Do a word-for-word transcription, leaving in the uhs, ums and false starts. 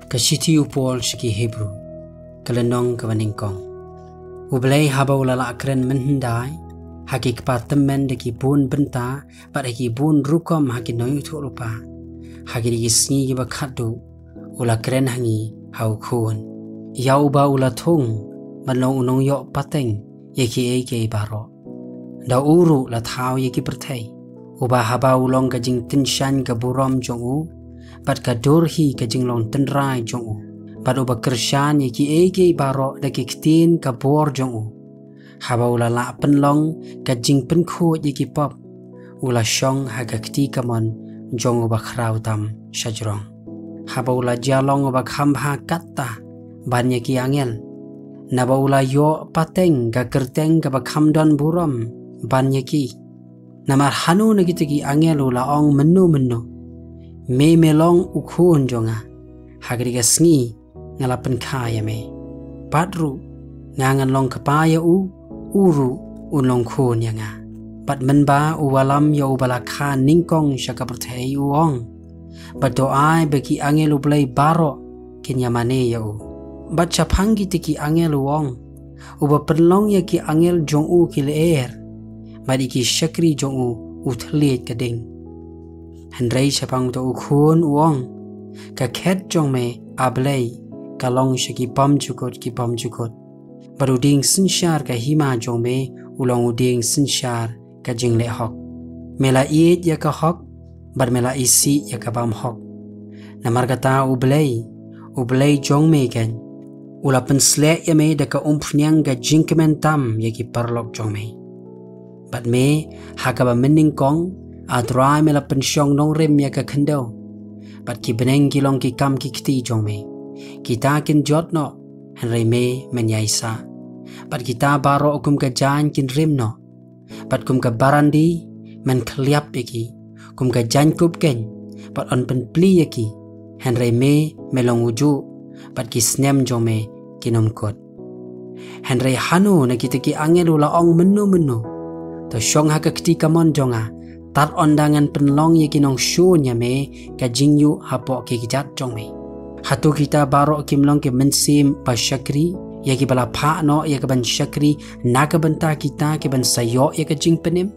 Ka shithi u Paul sha ki Hebru, ka lynnong kaba nyngkong. U Blei haba u la lah kren mynhyndai ha ki kpa tymmen da ki bun bynta bad ha ki bun rukom ha ki nongïathuhlypa, ha kine ki sngi kiba khatduh u la kren ha ngi ha u Khun, ïa uba u la thung ban long u nongïoh pateng ïa kiei kiei baroh. Da u ruh la thaw ïa ki pyrthei, uba haba u long ka jingtyngshaiñ ka burom jong u bad ka dur hi ka jinglong tynrai jong u, bad uba kyrshan ïa kiei kiei baroh da ki ktien ka bor jong u. Haba u la lah pynlong ka jingpynkhuid ïa ki pop, u la shong ha ka kti kamon jong uba khraw tam shajrong. Haba u la jia long uba kham bha katta ban ïa ki angel, naba u la ïoh pateng ka kyrteng kaba kham don burom ban ïa ki. Namar hano na kita ki angel u la ong mynno mynno, me me long u Khun jong nga, ha kane ka sngi nga la pynkha ïa me. Bad ruh nga ngan long kpa ïa u, u ruh un long khun ïa nga. Bad mynba u wallam ïa uba la kha nyngkong sha ka pyrthei u ong, bad to ai ba ki angel U Blei baroh kin ïa mane ïa u. Bad shaphang kita ki angel u ong, uba pynlong ïa ki angel jong u ki lyer, bad ïa ki shakri jong u u thylliej ka ding. Hynrei shaphang uta u Khun u ong, ka khet jong me A Blei ka long sha ki bymjukut ki bymjukut, bad u dieng synshar ka hima jong me u long u dieng synshar ka jingleh hok. Me la ïeit ïa ka hok, bad me la isih ïa ka bym hok. Namar kata U Blei, U Blei jong me keiñ, u la pynsleh ïa me da ka umphniang ka jingkmen tam ïa ki paralok jong me. Bad me, ha kaba mynnyngkong, A Trai, me la pynshong nongrim ïa ka khyndew. Bad ki bneng ki long ki kam ki kti jong me. Kita kin jot noh, hynrei me men ïai sah. Bad kita baroh kum ka jaiñ kin rim noh. Bad kum ka barandi men khylliap ïa ki, kum ka jaiñkup keiñ, bad yn pynplie ïa ki. Hynrei me, me long u juh, bad ki snem jong me kin ym kut. Hynrei hano na kita ki angel u la ong mynno mynno, to shong ha ka kti kamon jong nga, tad ynda ngan pynlong ïa ki nongshun ïa me ka jingïuh hapoh ki kjat jong me. Hato kita baroh kim long ki mynsiem ba shakri ïa kiba la phah noh ïa ka ban shakri na ka bynta kita ki ban sa ïoh ïa ka jingpynim?